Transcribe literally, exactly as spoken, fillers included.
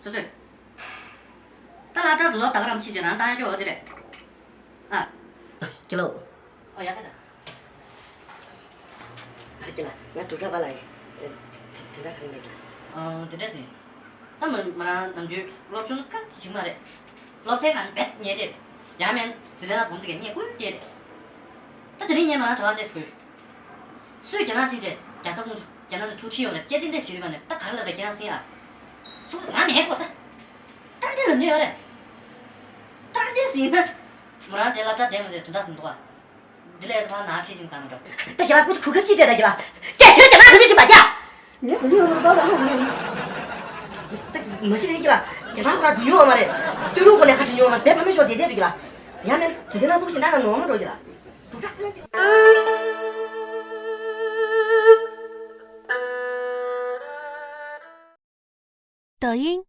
སོ་སོས། ད་སློབ་གྲྭ་དུ་ལོ་ད་ག་རང་ཕྱིན་ཅི་རང་བཏང་ཡ་སྐྱོ་བ་དེ་རེད། ཨ། ཁྱེད་ལོ། ཨོ་ཡག་གི་ད། ཨ་ཁྱེད་ལ་ང་དྲུག་ཕྲག་པ་ལ་ཡིན། དེ་འདྲ་ག་རེ་མེད་ལ། ཨོ་དེ་འདྲ་ཟིན། ད་མི་མི་རང་ནམ་རྒྱུན་སློབ་སྦྱོང་ལ་གང་ཅི་ཞིག་མ་རེད། སློབ་ཚན་གང་བེད་ཉེ་རེད། ཡང་མིན་ཛི་ལེ་ན་བུམ་དུ་གས་ཉེ་ཀུན་སྐྱེ་རེད། ད་དེ་རིང་ངས་མི་རང་གྲྭ་བ་འདེབས་དགོས། སུས་རྒྱ་ནག་ཕྱིན་ཆད་རྒྱ་ཚ་ཁོང་ཚོ་རྒྱ་ནག་ནས་ཚུར་ཁྲིད་ཡོང་རེད་སྐད་ཆ་འདི་བྱེད་རིགས་པ་ནས་ད་ག་རེ་ལབ་རེད་ཁྱེད་རང་གསན་ཨ། སུ་ང་མེད་སོ་ད། ད་འདི་ལབ་ཉེ་ཡོད་རེད། ད་འདི་ཟིན་ན། མོ་རང་དེ་སློབ་གྲྭ་བསྡད་མ་བསྡད་དོན་དག་ཟིན་འདུག་ཨ། འདི་ལས་ད་ཕར་ནང་ཁྲིད་ཕྱིན་གང་མི་འགྲོ། ད་རྒན་ལགས་ཁོ་ཚོ་གོ་སྐབས་ཅི་སྤྲད་ད་རྒན་ལགས། སྐད་ཆ་རྒན་ལགས་ག་ཚོད་ཞིག་པ་རྒྱ། ངས་གོ་ནི་ཡོད་མ་རེད་ད་ལགས་ངས། ད་མ་གཞི་རེད་རྒན་ལགས་རྒན་ལགས་ཁོ་རང་འགྲོ་མྱོང་བ་མ་རེད། སྟོད་ལུང་སྐོར་ནས་ཁ་བྲིས་མྱོང་བ་མ་རེད་དེ་ཕ་མའི་ཤོག་དེ་བསྡད་འདུག་རྒན་ལགས། ཡང་མིན་ཛི་ལི་ན་ཕུག་ཞིག་ན་ན་ནོར་མ་འགྲོ་རྒན་ལགས། དུག་ཁྲག་ལྷན་ཅིག 抖音，